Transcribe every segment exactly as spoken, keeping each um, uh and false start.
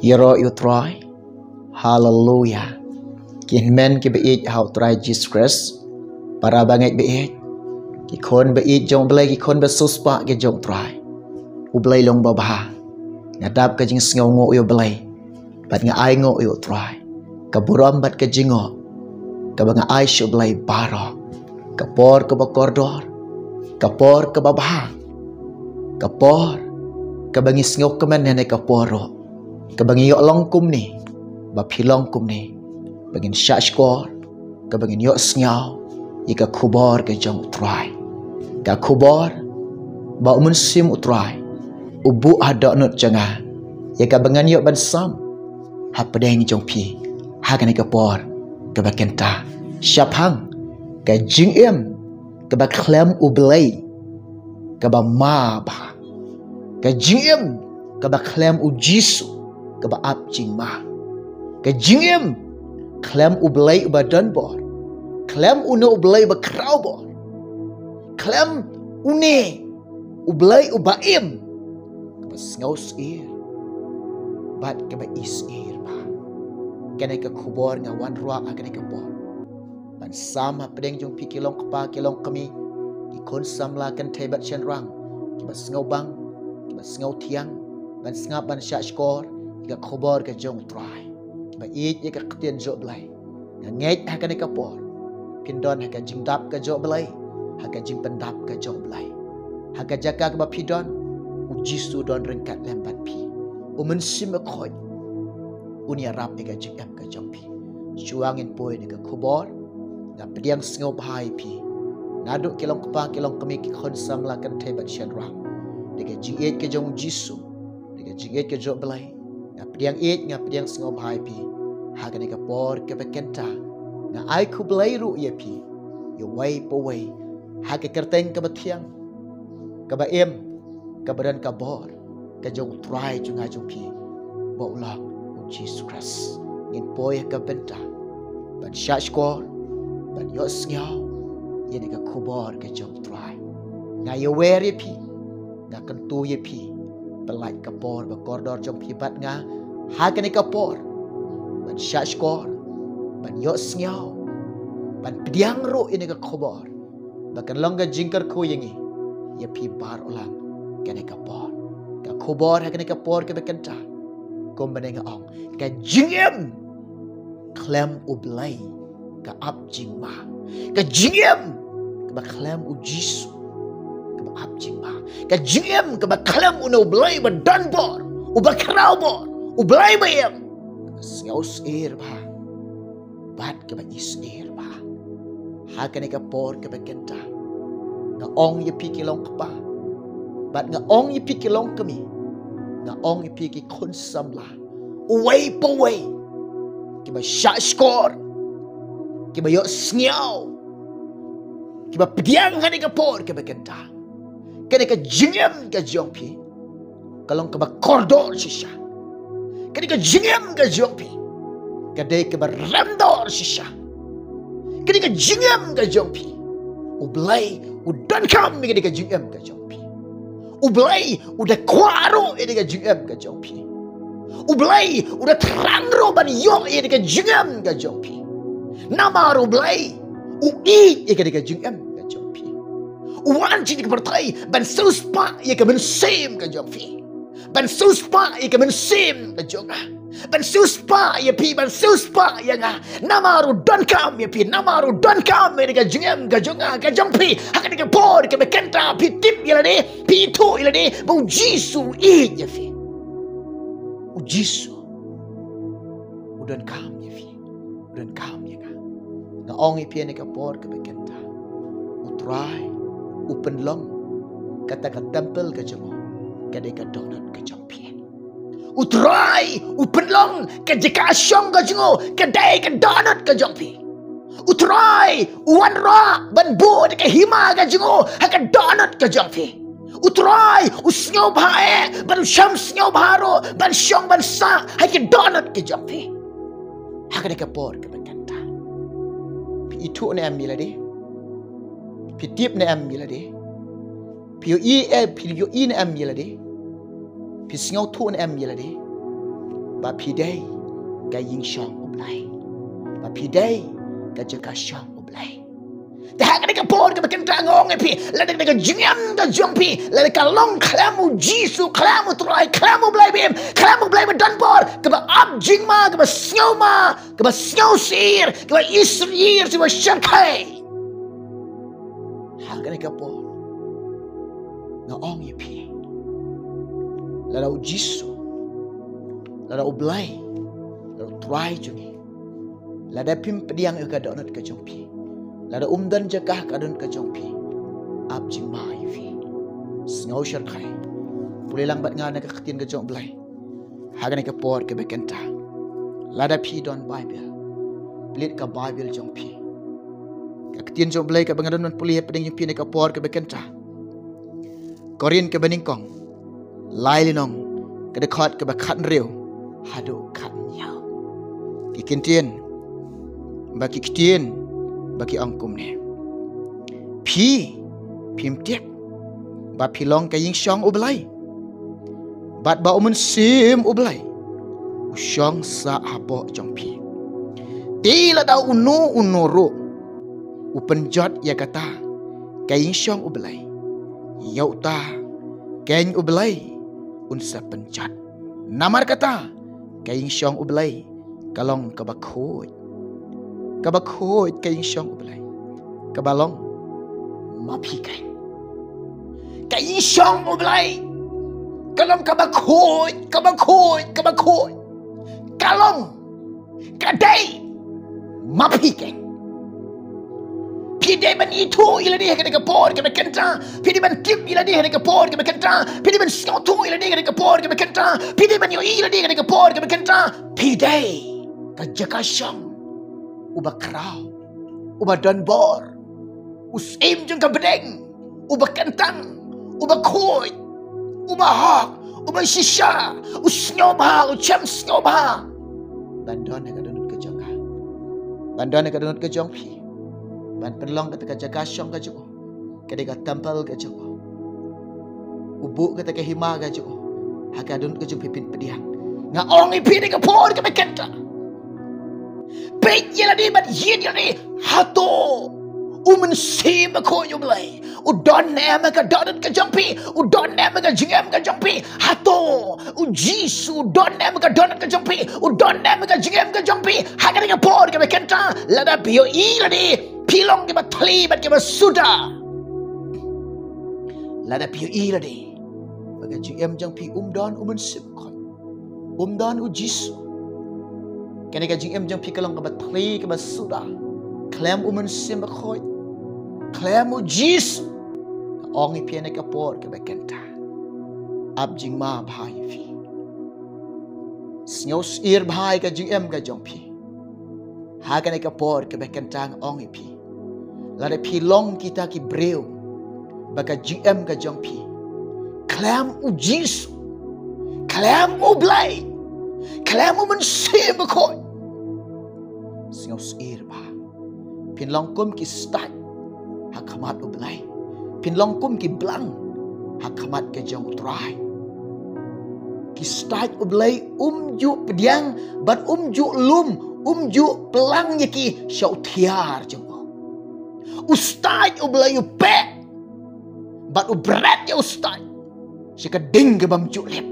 Ïaroh ïa u Trai. Haleluya. Ki hynmen ki ba ïeit ha u Trai Jisu Khrist. Para bangeit ba ïeit. Ki khun ba ïeit jong u Blei, ki khun ba siewspah ki jong u Trai. U Blei long babha. Nga dap ka jingsngewnguh ïa u Blei. Bad nga ainguh ïa u Trai. Ka burom bad ka jingnguh. Kaba nga ai sha u Blei baroh. Ka por kaba kordor. Ka por kaba bha. Ka por kaba ngi sngewkmen ïa kane ka por ruh. Kaba ngi ïoh long kumne. Ba phi long kumne. Ba ngin shah shkor. Kaba ngin ïoh sngew ïa ka khubor ka jong u Trai. Ka khubor ba u Mynsiem u Trai u buh ha dohnud jong nga. Ïa kaba ngan ïoh ban sam hapdeng jong phi ha kane ka por kaba kynta. Shaphang ka jingim kaba khlem u Blei kaba ma bha. Ka jingim kaba khlem u Jisu kaba ap jingma. Ka jingim khlem u Blei uba don bor. Khlem une u Blei uba khraw bor. Khlem une u Blei uba im. Kaba sngewsyier bad kaba isyier bha. Kane ka khubor nga wanrah ha kane ka por. Ban sam hapdeng jong phi ki long kpa ki long kmie, ki khun samla kynthei bad shynrang, kiba sngewbang, kiba sngewthiang ban sngap ban shah shkor ïa ka khubor ka jong u Trai, kiba ïeit ïa ka ktien jong u Blei. Nga ngeit ha kane ka por phin don ha ka jingdap ka jong u Blei, ha ka jingpyndap ka jong u Blei. Ha ka jaka kaba phi don, u Jisu don ryngkat lem bad phi. U Mynsiem Bakhuid un ïarap ïa ka jingim ka jong phi. Shuwa ngin poi na ka khubor, nga pdiang sngewbha ïa phi. Naduh ki long kpa ki long kmie, ki khun samla kynthei bad shynrang, da ka jingïeit ka jong u Jisu, da ka jingïeit ka jong u Blei, nga pdiang ïeit, nga pdiang sngewbha ïa phi. Ha kane ka por kaba kynta, nga ai khublei ruh ïa phi, ïa uwei pa uwei, ha ka kyrteng kaba thiang, kaba im, kaba don ka bor ka jong u Trai jong nga jong phi, ba u long u Jisu Khrist. Ngin poi ha ka bynta ban shah shkor, ban ïoh sngew ïa kane ka khubor ka jong u Trai. Nga ïawer ïa phi, nga kyntu ïa phi, pyllait ka por ba kordor jong phi bad nga ha kane ka por ban shah shkor, ban ïoh sngew, ban pdiang ruh ïa kane ka khubor. Ba kan long ka jingkyrkhu ïa ngi, ïa phi baroh lang kane ka por. Ka khubor ha kane ka por kaba kynta, kumba nga ong, ka jingim khlem u Blei ka ap jingma. Ka jingim kaba khlem u Jisu kaba ap jingma. Ka jingim kaba khlem une u Blei ba don bor, uba khraw bor, u Blei ba im, kaba sngewsyier bha bad kaba isyier bha. Ha kane ka por kaba kynta, nga ong ïa phi ki long kpa, bad nga ong ïa phi ki long kmie, nga ong ïa phi ki khun samla, uwei pa uwei, kiba shah shkor, kiba ïoh sngew, kiba pdiang ha kane ka por kaba kynta. Kane ka jingim ka jong phi ka long kaba kordor shisha. Kane ka jingim ka jong phi ka dei kaba rem dor shisha. Kane ka jingim ka jong phi, u Blei u donkam ïa kane ka jingim ka jong phi. U Blei u da kwah ruh ïa kane ka jingim ka jong phi. U Blei u da thrang ruh ban ïoh ïa kane ka jingim ka jong phi. Namar u Blei u ïeit ïa kane ka jingim ka jong phi. U wan sha kane ka pyrthei ban siewspah ïa ka mynsiem ka jong phi, ban siewspah ïa ka mynsiem ka jong nga, ban siewspah ïa phi, ban siewspah ïa nga. Namar u donkam ïa phi, namar u donkam ïa kane ka jingim ka jong nga, ka jong phi. Ha kane ka por kaba kynta, phi tip ïa lade, phi ithuh ïa lade ba u Jisu u ïeit ïa phi. U Jisu u donkam ïa phi, u donkam ïa nga. Nga ong ïa phi ha kane ka por kaba kynta, u Trai u pynlong kata ka templ ka jong u ka dei ka dohnud ka jong phi. U Trai u pynlong ka jaka shong ka jong u ka dei ka dohnud ka jong phi. U Trai u wanrah ban buh ïa ka hima ka jong u ha ka dohnud ka jong phi. U Trai u sngewbha eh ban u sham sngewbha ruh ban shong ban sah ha ka dohnud ka jong phi. Ha kane ka por kaba kynta, phi ithuh ne em ïa lade? Phi tip ne em ïa lade? Phi ïohi eh, phi ïohi ne em ïa lade? Phi sngewthuh ne em ïa lade? ba phi dei ka ïingshong U Blei, ba phi dei ka jaka shong U Blei. Te ha kane ka por kaba kynta nga ong ïa phi, lada ka jingim ka jong phi, lada ka long khlem U Jisu, khlem U Trai, khlem U Blei ba im, khlem U Blei ba don bor, kaba ap jingma, kaba sngew ma, kaba sngew sir, kaba isrir, kaba shyrkhei. Ha kane ka por nga ong ïa phi, lada U Jisu, lada U Blei, lada U Trai jong ngi, lada phim pdiang ïa ka dohnud ka jong phi, lada um don jaka ha ka dohnud ka jong phi, ap jingma ïa phi. Sngew shyrkhei. Pule lang bad nga na ka ktien ka jong U Blei ha kane ka por kaba kynta. Lada phi don Baibl, plie ka Baibl jong phi. Ka ktien jong U Blei kaba nga don ban pule hapdeng jong phi na ka por kaba kynta, Korinth kaba nyngkong, lai lynnong, ka dkhot kaba khathynriew haduh khathynñiew. Ki ktien, ba ki ktien ba ki ong kumne: Phi phim tip ba phi long ka ïingshong U Blei, bad ba U Mynsiem U Blei u shong sah hapoh jong phi? Te lada uno uno ruh u pynjot ïa kata ka ïingshong U Blei, ïa uta keiñ U Blei un sa pynjot. Namar kata, ka ïingshong U Blei ka long kaba khuid. Kaba khuid ka ïingshong U Blei, kaba long ma phi keiñ. Ka ïingshong U Blei ka long kaba khuid, kaba khuid, kaba khuid. Ka long, ka dei ma phi keiñ. Phi dei ban ithuh ïa lade ha kane ka por kaba kynta. Phi dei ban tip ïa lade ha kane ka por kaba kynta. Phi dei ban sngewthuh ïa lade ha kane ka por kaba kynta. Phi dei ban ïohi ïa lade ha kane ka por kaba kynta. Phi dei ka jaka shong uba khraw, uba don bor, u Syiem jong ka bneng, uba kyntang, uba khuid, uba hok, uba shisha, u sngewbha, u shem sngewbha. Ban don ha ka dohnud ka jong nga, ban don ha ka dohnud ka jong phi, ban pynlong kata ka jaka shong ka jong u, ka dei ka temple ka jong u. U buh kata ka hima ka jong u ha ka dohnud ka jong phi, phin pdiang. Nga ong ïa phi ha kane ka por kaba kynta, peit ïa lade bad ïeit ïa lade. Hato U Mynsiem Bakhuid U Blei u don ne em ha ka dohnud ka jong phi? U don ne em ha ka jingim ka jong phi? Hato U Jisu u don ne em ha ka dohnud ka jong phi? U don ne em ha ka jingim ka jong phi? Ha kane ka por kaba kynta, lada phi ïohi lade phi long kiba thli bad kiba suda, lada phi ïohi lade ba ka jingim jong phi um don U Mynsiem Bakhuid, um don U Jisu, kane ka jingim jong phi ka long kaba thli, kaba suda, khlem U Mynsiem Bakhuid, khlem U Jisu. Nga ong ïa phi ha kane ka por kaba kynta, ap jingma bha ïa phi. Sngewsyier bha ïa ka jingim ka jong phi. Ha kane ka por kaba kynta nga ong ïa phi, lada phi long kita ki briew ba ka jingim ka jong phi khlem U Jisu, khlem U Blei, khlem U Mynsiem Bakhuid, sngewsyier bha. Phin long kum ki stait ha khmat U Blei. Phin long kum ki blang ha khmat ka jong U Trai. Ki stait U Blei um ju pdiang bad um ju lum, um ju plang ïa ki sha u thiar jong u. U stait U Blei u peh bad u bret ïa u stait sha ka ding ka bym ju lip.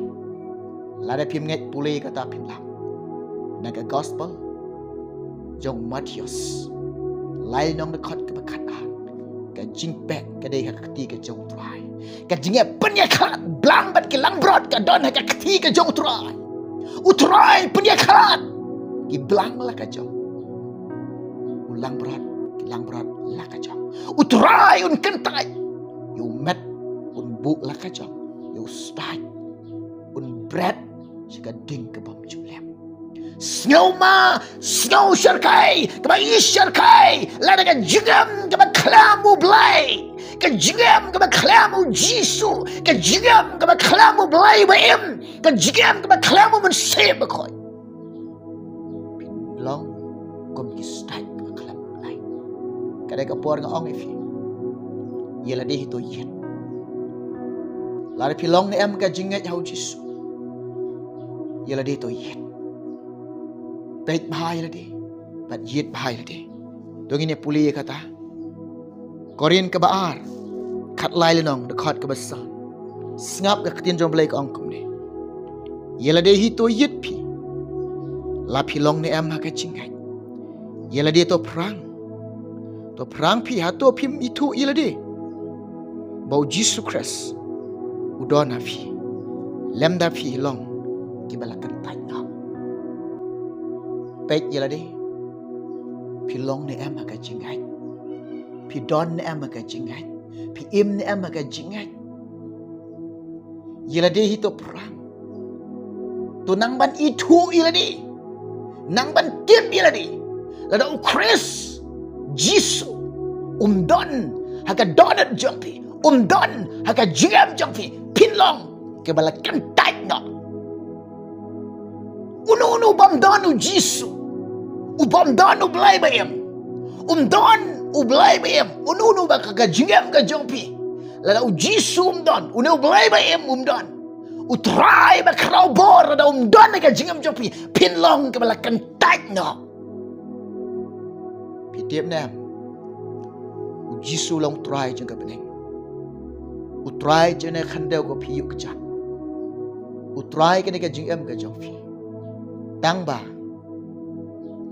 Lada phim ngeit, pule kata phin lap na ka gospel jong u Mathaios, lai lynnong, dkhot kaba khatar. Ka jingpeh ka dei ha ka kti ka jong U Trai. Ka jingïapynïakhlad blang bad ki langbrot ka don ha ka kti ka jong U Trai. U Trai pynïakhlad, ki blang la ka jong. U langbrot, ki langbrot la ka jong. U Trai un kyntait ïa u met, un buh la ka jong. Ïa u stait un bret sha ka ding ka bym ju lip. Sngewma, sngew shyrkhei, kaba i shyrkhei, lada ka jingim kaba khlem U Blei, ka jingim kaba khlem U Jisu, ka jingim kaba khlem U Blei ba im, ka jingim kaba khlem U Mynsiem Bakhuid, phin long kum ki stait kaba khlem U Blei. Kane ka por nga ong ïa phi, ïa lade hi to ïit. Lada phi long ne em ka jingngeit ha U Jisu, ïa lade hi to ïit. Peit bha ïa lade bad ïit bha ïa lade. To ngin ïa pule ïa kata. Korinth kaba ar, khatlai lynnong, dkhot kaba san. Sngap ka ktien jong U Blei ka ong kumne: Ïa lade hi to ïit phi, la phi long ne em ha ka jingngeit. Ïa lade to phrang, to phrang phi, hato phim ithuh ïa lade ba U Jisu Khrist u don ha phi, lymda phi long kiba la kyntait noh? Peit ïa lade, phi long ne em ha ka jingngeit? Phi don ne em ha ka jingngeit? Phi im ne em ha ka jingngeit? Ïa lade hi to phrang, to nang ban ithuh ïa lade, nang ban tip ïa lade. Lada U Khrist Jisu um don ha ka dohnud jong phi, um don ha ka jingim jong phi, phin long kiba la kyntait noh. Uno uno u bym don U Jisu, u bym don U Blei ba im. Um don U Blei ba im uno uno ba ha ka jingim ka jong phi. Lada U Jisu um don, une U Blei ba im um don, U Trai ba khraw bor lada um don ha ka jingim jong phi, phin long kiba la kyntait noh. Phi tip ne em? U Jisu long U Trai jong ka bneng, U Trai jong kane ka khyndew kaba phi ïoh kjat, U Trai kane ka jingim ka jong phi. Tang ba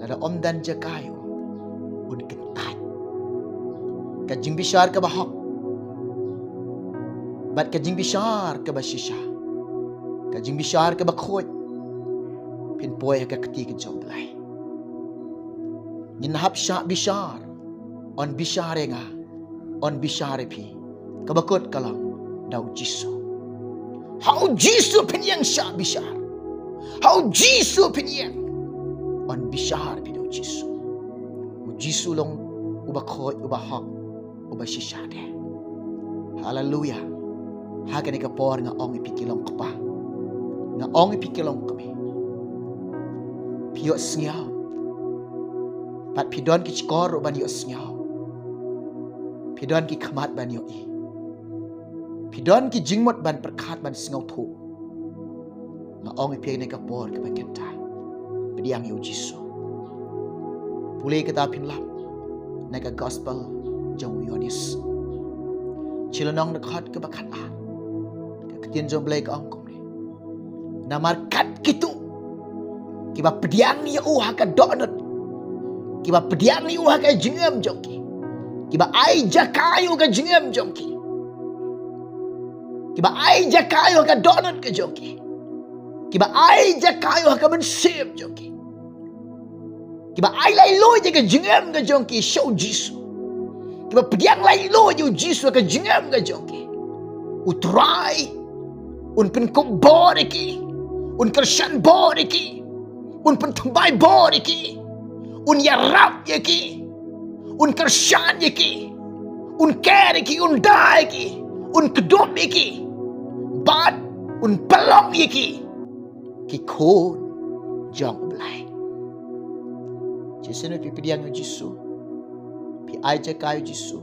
lada um don jaka ïa u, un kyntait. Ka jingbishar kaba hok bad ka jingbishar kaba shisha, ka jingbishar kaba khuid, phin poi ha ka kti ka jong U Blei. Ngin hap shah bishar, yn bishar ïa nga, yn bishar ïa phi. Kaba kut ka long da U Jisu. Ha U Jisu phin ïeng shah bishar. Ha U Jisu phin ïeng, yn bishar ïa phi da U Jisu. U Jisu long uba khuid, uba hok, uba shisha de. Haleluia. Ha kane ka por nga ong ïa phi ki long kpa, nga ong ïa phi ki long kmie, phi ïohsngew, bad phi don ki shkor ruh ban ïohsngew. Phi don ki khmat ban ïohi. Phi don ki jingmut ban pyrkhat, ban sngewthuh. Nga ong ïa phi ha kane ka por kaba kynta, pdiang ïa U Jisu. Pule kata phin lap na ka gospel jong u Ïoannis, shi lynnong, dkhot kaba khatar. Ka ktien jong U Blei ka ong kumne: Namar kat kito kiba pdiang ïa u ha ka dohnud, kiba pdiang ïa u ha ka jingim jong ki, kiba ai jaka ïa u ha ka jingim jong ki, kiba ai jaka ïa u ha ka dohnud ka jong ki, kiba ai jaka ïa u ha ka mynsiem jong ki, kiba ai laitluid ïa ka jingim ka jong ki sha U Jisu, kiba pdiang laitluid ïa U Jisu ha ka jingim ka jong ki, U Trai un pynkup bor ïa ki, un kyrshan bor ïa ki, un pynthymmai bor ïa ki, un ïarap ïa ki, un kyrshan ïa ki, un ker ïa ki, un da ïa ki, un kdup ïa ki, bad un pynlong ïa ki ki khun jong U Blei. Shisien phi pdiang ïa U Jisu, phi ai jaka ïa U Jisu,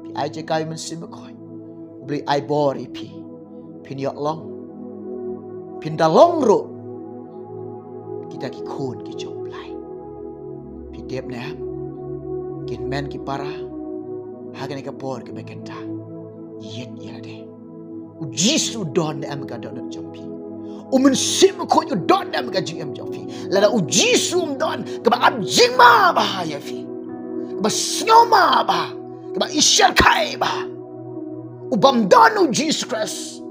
phi ai jaka ïa U Mynsiem Bakhuid, U Blei ai bor ïa phi, phin ïoh long, phin da long ruh kita ki khun ki jong U Blei. Phi tip ne em? Ki hynmen ki para, ha kane ka por kaba kynta, ïit ïa lade. U Jisu u don ne em ha ka dohnud jong phi? U Mynsiem Bakhuid u don ne em ha ka jingim jong phi? Lada U Jisu um don, kaba ap jingma bha ïa phi, kaba sngewma bha, kaba ishyrkhei bha, u bym don U Jisu Khrist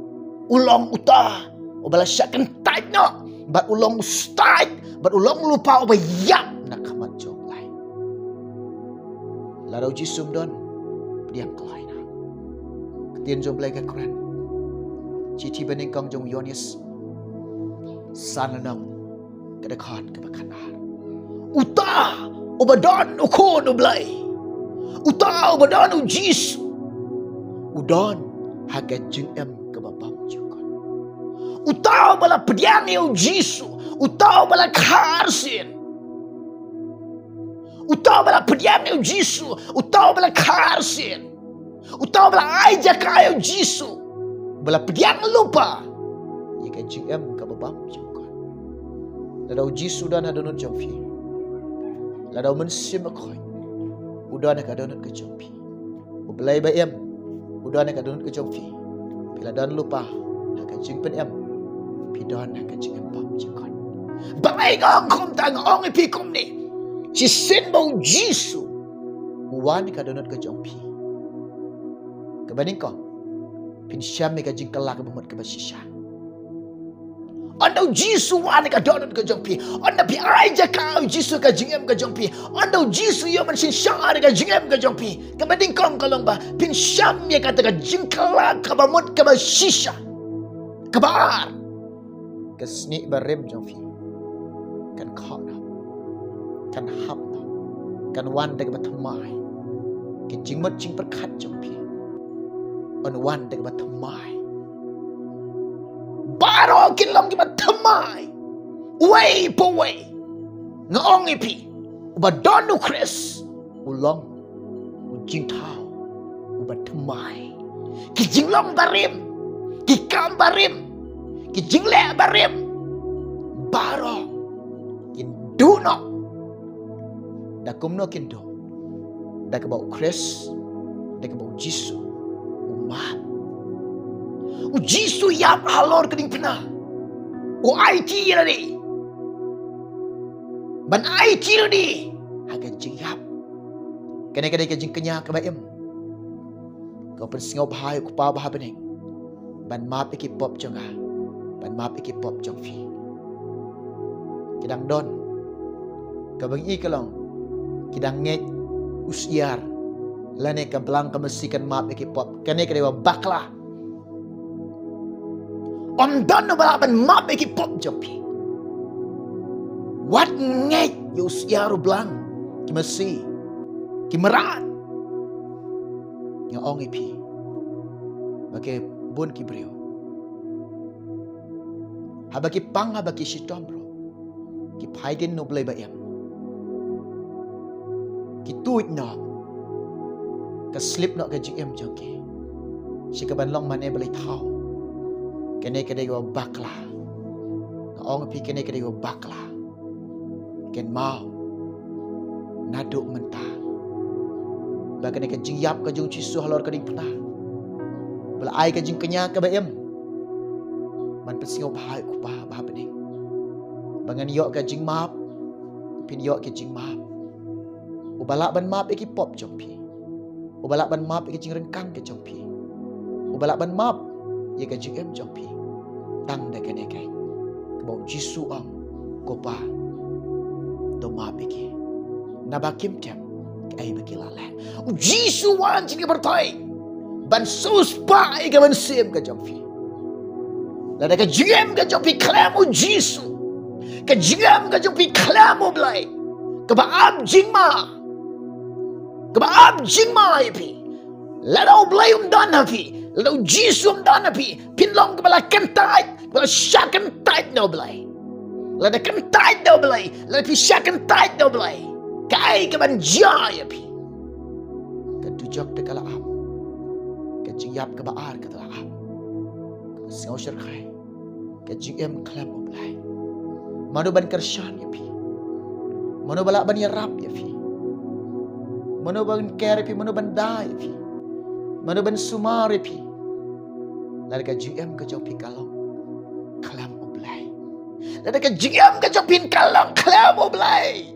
u long uta uba la shah kyntait noh, bad u long u stait, bad u long u lypa uba ïap na khmat jong U Blei. Lada U Jisu um don, pdiang kloi noh. Ka ktien jong U Blei ka kren, shithi banyngkong jong u Ïoannis, san lynnong, ka dkhot kaba khatar: Uta uba don u Khun U Blei, uta uba don U Jisu, u don ha ka jingim kaba bymjukut. Uta uba la pdiang ïa U Jisu, uta uba la kha arsien, uta uba la pdiang ïa U Jisu, uta uba la kha arsien, uta uba la ai jaka ïa U Jisu, uba la pdiang lypa ïa ka jingim kaba bymjukut. Lada u Jisu u don ha dohnud jong phi, lada u Mynsiem Bakhuid u don ha ka dohnud ka jong phi, u Blei ba im u don ha ka dohnud ka jong phi, phi la don lypa ha ka jingpynim, phi don ha ka jingim bymjukut. Balei nga ong kumta? Nga ong ïa phi kumne, shisien ba u Jisu u wan ha ka dohnud ka jong phi, kaba nyngkong phin shem ïa ka jingkylla kaba mut kaba shisha. Ynda u Jisu u wan ha ka dohnud ka jong phi, ynda phi ai jaka ïa u Jisu ha ka jingim ka jong phi, ynda u Jisu u ïoh ban synshar ha ka jingim ka jong phi, kaba nyngkong ka long ba phin shem ïa kata ka jingkylla kaba mut kaba shisha. Kaba ar, ka snieh barim jong phi kan khoh noh, kan hap noh, kan wan da kaba thymmai. Ka jingmut jingpyrkhat jong phi kan wan da kaba thymmai. Baroh kin long kiba thymmai, uwei pa uwei. Nga ong ïa phi, uba don u Khrist u long u jingthaw uba thymmai. Ki jinglong barim, ki kam barim, ki jingleh barim, baroh kin duh noh. Da kumno kin duh? Da kaba u Khrist, da kaba u Jisu u map. U Jisu u ïap halor ka diengphna, u aiti ïa lade ban aiti ïa lade ha ka jingïap. Kane ka dei ka jingkñia kaba im. Ko pynsngewbha ïa u Kpa ba ha bneng ban map ïa ki pop jong nga, ban map ïa ki pop jong phi. Ki dang don, kaba ngi i ka long, ki dang ngeit u syiar lane ka blang ka masi kan map ïa ki pop. Kane ka dei kaba bakla. Ym don uba lah ban map ïa ki pop jong phi. Wat ngeit ïa u syiar, u blang, ki masi, ki mrad. Nga ong ïa phi, ba ki bun ki briew, haba ki pang, haba ki shitom ruh, ki phai dien na u Blei ba im. Ki tuid noh, ka slip noh ka jingim jong ki sha kaban long mane balei thaw. Kane ka dei kaba bakla. Nga ong ïa phi, kane ka dei kaba bakla. Kynmaw naduh mynta ba kane ka jingïap ka jong u Jisu halor ka diengphna ba la ai ka jingkñia kaba im. Ban pynsngewbha ïa u Kpa ba ha bneng ba ngan ïoh ka jingmap, phin ïoh ka jingmap. Uba lah ban map ïa ki pop jong phi, uba lah ban map ïa ka jingryngkang ka jong phi, uba lah ban map ïa ka jingim jong phi, tang da kane kaei kaba u Jisu u ong, ko Pa, to map ïa ki, naba kim tip kaei ba ki la leh. U Jisu u wan sha ka pyrthei ban siewspah ïa ka mynsiem ka jong phi. Lada ka jingim ka jong phi khlem u Jisu, ka jingim ka jong phi khlem u Blei, kaba ap jingma, kaba ap jingma ïa phi. Lada u Blei um don ha phi, lada u Jisu um don ha phi, phin long kaba la kyntait, kaba la shah kyntait na u Blei. Lada kyntait na u Blei, lada phi shah kyntait na u Blei, kaei kaban jia ïa phi? Ka dujok te ka la ap, ka jingïap kaba ar ka la ap. Ka sngew shyrkhei, ka jingim khlem u Blei. Mano ban kyrshan ïa phi? Mano ba lah ban ïarap ïa phi? Mano ban care ïa phi? Mano ban da ïa phi? Mano ban sumar ïa phi? Lada ka jingim ka jong phi ka long khlem u Blei, lada ka jingim ka jong phi ka long khlem u Blei,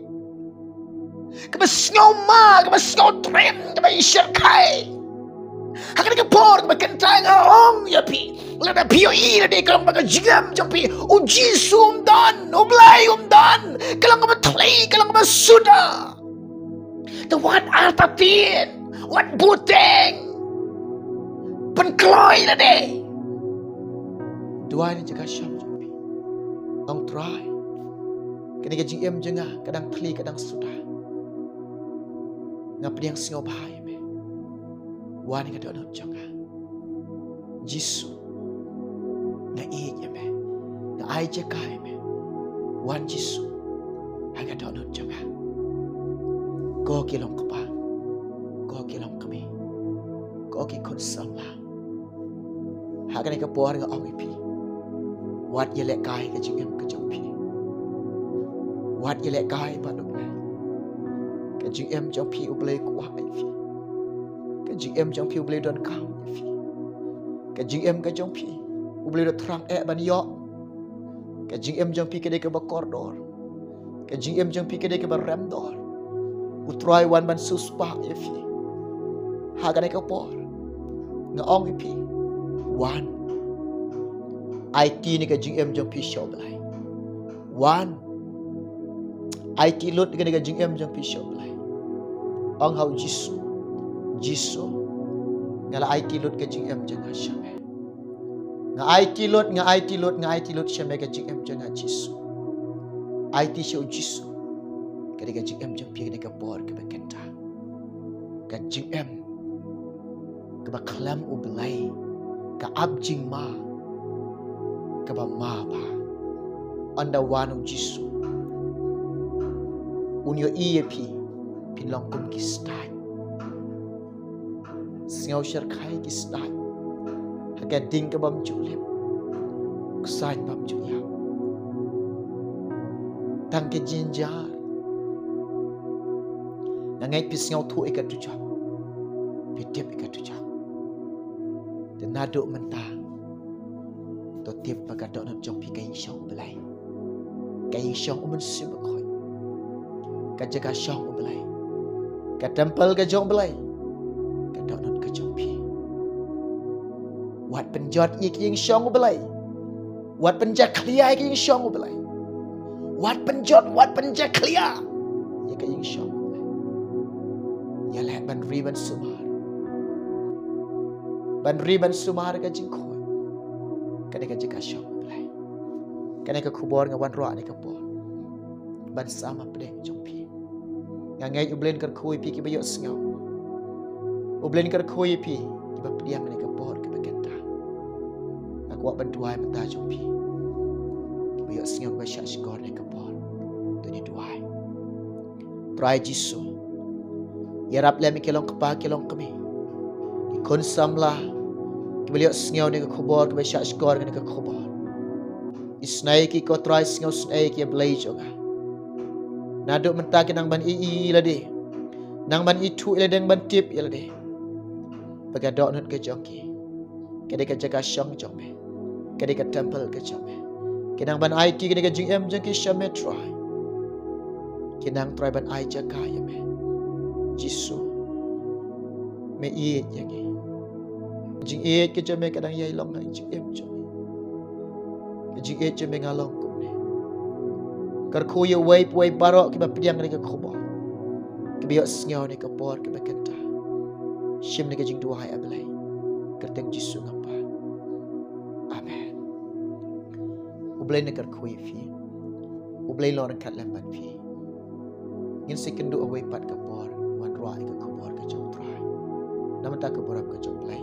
kaba sngewma, kaba sngewtriem, kaba ïashyrkhei, ha kane ka por kaba kyntait nga ong ïa phi, lada phi ïohi lade ka long ba ka jingim jong phi, u Jisu um don, u Blei um don, ka long kaba thylli, ka long kaba suda, te wat artatien, wat buteng, pynkloi lade. Duwai na jaka shong jong phi. Ong, Trai, kane ka jingim jong nga ka dang thylli, ka dang suda. Nga pdiang sngewbha ïa me. Wan ha ka dohnud jong nga. Jisu, nga ïeit ïa me. Nga ai jaka ïa me. Wan Jisu ha ka dohnud jong nga. Ko ki long kpa, ko ki long kmie, ko ki khun samla, ha kane ka por nga ong ïa phi, wat ïalehkai ka jingim ka jong phi. Wat ïalehkai bad U Blei. Ka jingim jong phi U Blei kwah ïa phi. Ka jingim jong phi U Blei donkam ïa phi. Ka jingim ka jong phi U Blei u thrang eh ban ïoh. Ka jingim jong phi ka dei kaba kordor. Ka jingim jong phi ka dei kaba remdor. U Trai u wan ban siewspah ïa phi. Ha kane ka por nga ong ïa phi, wan, aiti ïa ka jingim jong phi sha U Blei. Wan, aiti lut ïa ka jingim jong phi sha U Blei. Ong ha U Jisu, Jisu, nga la aiti lut ka jingim jong nga sha me. Nga aiti lut, nga aiti lut, nga aiti lut sha me ka jingim jong nga Jisu. Aiti sha U Jisu. Ka dei ka jingim jong phi kane ka por kaba kynta. Ka jingim kaba khlem U Blei, ka ap jingma kaba ma bha. Ynda wan U Jisu, un ïohi ïa phi, phin long kum ki stad. Sngew shyrkhei ki stad ha ka ding ka bym ju lip, u ksain bym ju ïap. Tang ka jynjar. Nga ngeit phi sngewthuh ïa ka dujok, phi tip ïa ka dujok. Te naduh mynta to tip ba ka dohnud jong phi ka ïing shong U Blei, ka ïing shong U Mynsiem Bakhuid, ka jaka shong U Blei, ka temple ka jong U Blei, ka dohnud ka jong phi. Wat pynjot ïa ka ïing shong U Blei. Wat pynjakhlia ïa ka ïing shong U Blei. Wat pynjot, wat pynjakhlia ïa ka ïing shong U Blei. Ïaleh ban ri ban sumar. Ban ri ban sumar ka jingkhuid. Kane ka jaka shong U Blei. Kane ka khubor nga wanrah ne ka por ban sam hapdeng jong phi. Nga ngeit U Blei un kyrkhu ïa phi kiba ïohsngew. U Blei un kyrkhu ïa phi kiba pdiang ne ka por kaba kynta. Nga kwah ban duwai mynta jong phi kiba ïohsngew, kiba shah shkor ne ka por. To ngin duwai. Trai Jisu, ïarap lem ïa ki long kpa ki long kmie, ki khun samla kiba ïohsngew ne ka khubor, kiba shah shkor ne ka khubor. Isynei ki ko Trai, sngewsynei ki ïa Blei jong nga. Naduh mynta ki nang ban ïohi ïa lade, nang ban ithuh ïa lade, nang ban tip ïa lade ba ka dohnud ka jong ki ka dei ka jaka shong jong me, ka dei ka temple ka jong me. Ki nang ban aiti kane ka jingim jong ki sha me Trai. Ki nang Trai ban ai jaka ïa me. Jisu, me ïeit ïa ngi. Jingïeit ka jong me ka dang ïai long ha jingim jong ngi. Ka jingïeit jong me nga long kumne. Kyrkhu ïa uwei pa uwei baroh kiba pdiang ne ka khubor, kiba ïohsngew ne ka por kaba kynta. Shim ne ka jingduwai A Blei. Kyrteng Jisu nga pan. Amen. U Blei un kyrkhu ïa phi. U Blei un long ryngkat lem bad phi. Ngin sa ïakynduh ha kawei pat ka por, wanrah ïa ka khubor ka jong U Trai. Namar ka burom ka jong U Blei.